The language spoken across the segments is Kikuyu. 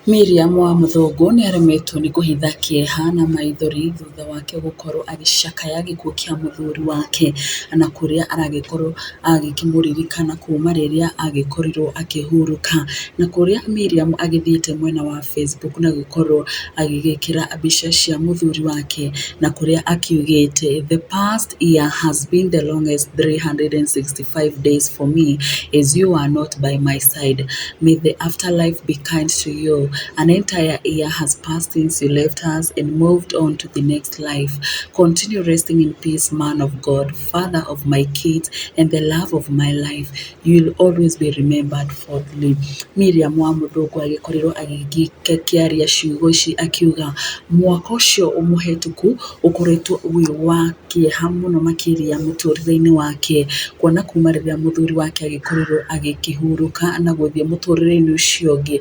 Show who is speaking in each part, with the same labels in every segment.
Speaker 1: Miriam wa Mũthũngũ nĩaremetwo nĩ kũhitha kĩeha na maithori thutha wake gũkorwo agĩcakaya gĩkuũ kĩa mũthuri wake, na kũrĩa aragĩkorwo agĩkĩmũririkana kuma rĩrĩa agĩkorirwo akĩhurũka, na kũrĩa Miriam agĩthiĩte mwena wa Facebook na gũkorwo agĩgĩkĩra mbica cia mũthuri wake, na kũrĩa akiugĩte, "The past year has been the longest 365 days for me as you are not by my side. May the afterlife be kind to you. An entire year has passed since you left us and moved on to the next life. Continue resting in peace, man of God, father of my kids, and the love of my life. You will always be remembered fondly." Miriam wa Mũthũngũ agĩkorirwo agĩkĩaria ciugo ici akiuga mwaka ũcio mũhetũku ũkoretwo wĩ wa kĩeha mũno makĩria mũtũrĩre-inĩ wake, kuona kuma rĩrĩa mũthuri wake agĩkorirwo agĩkĩhurũka na gũthiĩ mũtũrĩre-inĩ ũcio ũngĩ,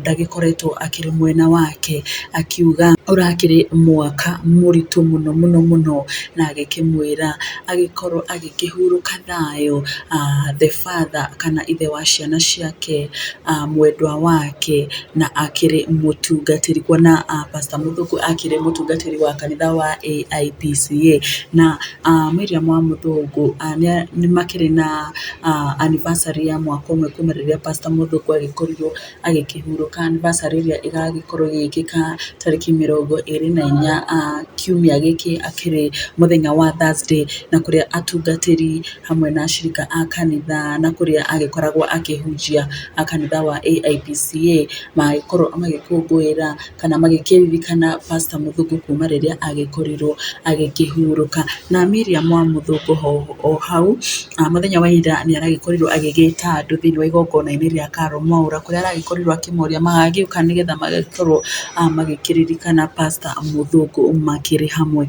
Speaker 1: ndagĩkoretwo akĩrĩ mwena wake, akiuga ũrakĩrĩ mwaka mũritũ mũno mũno mũno, na agĩkĩmwĩra agĩkorwo agĩkĩhurũka thayũ, the father kana ithe wa ciana ciake, mwendwa wake, na akĩrĩ mũtungatĩri, kuona Pastor Mũthũngũ akĩrĩ mũtungatĩri wa kanitha wa AIPCA, na Miriam wa Mũthũngũ nĩ makĩrĩ na anniversary ya mwaka ũmwe kuma rĩrĩa Pastor Mũthũngũ agĩkorirwo agĩkĩhurũka, anniversary ĩrĩa ĩgagĩkorwo ĩgĩkĩka tarĩki 24 kiumia gĩkĩ akĩrĩ mũthenya wa Thursday, na kũrĩa atungatĩri hamwe na ashirika a kanitha na kũrĩa agĩkoragwo akĩhunjia a kanitha wa AIPCA magĩkorwo magĩkũngũĩra kana magĩkĩririkana Pastor Mũthũngũ kuma rĩrĩa agĩkorirwo agĩkĩhurũka. Na Miriam wa Mũthũngũ o hau mũthenya wa ira nĩ aragĩkorirwo agĩgĩta andũ thĩinĩ wa igongona-inĩ rĩa Karo Mwaura, kũrĩa aragĩkorirwo akĩmoria magagĩũka nĩgetha magagĩkorwo magĩkĩririkana Pastor Mũthũngũ makĩrĩ hamwe.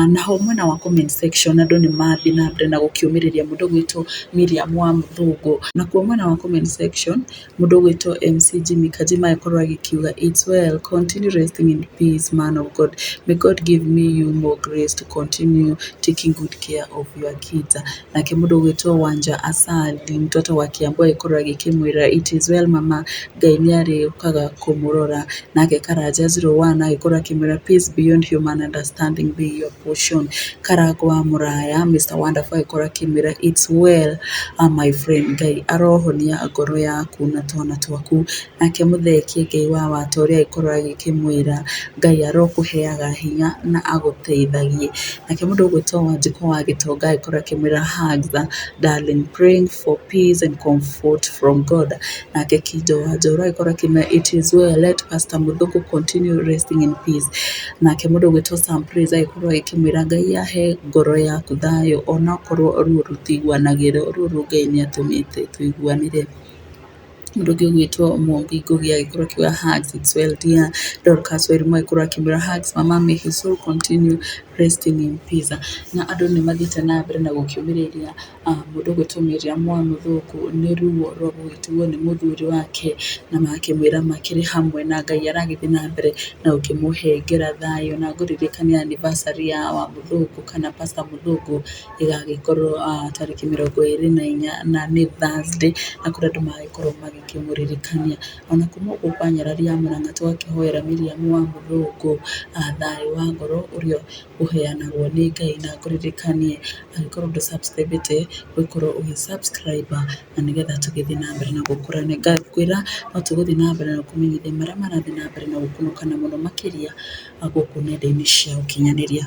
Speaker 1: Naho mwena wa comment section andũ nĩ mathiĩ na mbere na gũkĩũmĩrĩria mũndũ ũgwĩtwo Miriam wa Mũthũngũ, nakuo mwena wa comment section mũndũ ũgwĩtwo MC Jimmy Kajima agĩkorwo agĩkiuga, "It's well, continue resting in peace, man of God. May God give me you more grace to continue taking good care of your kids." Nake mũndũ ũgwĩtwo Wanja Asali mtoto wa Kiambu agĩkorwo agĩkĩmwĩra, "It is well mama, Ngai nĩ arĩũkaga kũmũrora." Nake Karanja 01 agĩkorwo akĩmwĩra, "Peace beyond human understanding be your portion." Karango wa Mũraya Mr Wonderful agĩkorwo akĩmwĩra, "It's well, my friend, Ngai arohonia ngoro yaku na twana twaku." Nake Mũthee Kĩengei wa Watoria agĩkorwo agĩkĩmwĩra, "Ngai arokũheaga hinya na agũteithagie." Nake mũndũ ũgwĩtwo Wanjikũ wa Gĩtonga agĩkorwo akĩmwĩra, "Hugs darling, praying for peace and comfort from God." Nake Kindo wa Njoro agĩkorwo akĩmwĩra, "It is well, let Pastor Mũthũngũ continue resting in peace." Nake mũndũ ũgwĩtwo Sam Praise agĩkorwo agĩkĩmwĩra, "Ngai ahe ngoro yaku thayũ onakorwo ruo rũtiguanagĩrwo, ruo Ngai nĩ atũmĩte tũiguanĩre." Mũndũ ũngĩ ũgwĩtwo Mwangi Ngugi agĩkorwo akiuga, "Hugs, it's well dear." Dorcas Wairimu agĩkorwo akĩmwĩra, "Hugs mama, may his soul continue resting in peace." Na andũ nĩ mathiĩte na mbere na gũkĩũmĩrĩria mũndũ ũgwĩtwo Miriam wa Mũthũngũ nĩ ruo rwa gũgĩtigwo nĩ mũthuri wake, na magakĩmwĩra makĩrĩ hamwe na Ngai aragĩthiĩ na mbere na gũkĩmũhengera thayũ, na ngũririkania anniversary ya wa Mũthũngũ kana Pastor Mũthũngũ ĩgagĩkorwo tarĩki 24 na nĩ Thursday, na kũrĩa andũ magagĩkorwo magĩkĩmũririkania. Ona kuma gũkũ kwa Nyarari ya Mũrang'a tũgakĩhoera Miriam wa Mũthũngũ thayũ wa ngoro ũrĩa ũheanagwo nĩ Ngai, na ngũririkanie angĩkorwo ndũ subscribe ĩte ũgĩkorwo ũgĩ subscribe na nĩgetha tũgĩthiĩ na mbere na gũkũra. Ngakwĩra no tũgũthiĩ na mbere na kũmenyithia marĩa marathiĩ na mbere na gũkunũkana mũno makĩria gũkũ nenda-inĩ cia ũkinyanĩria.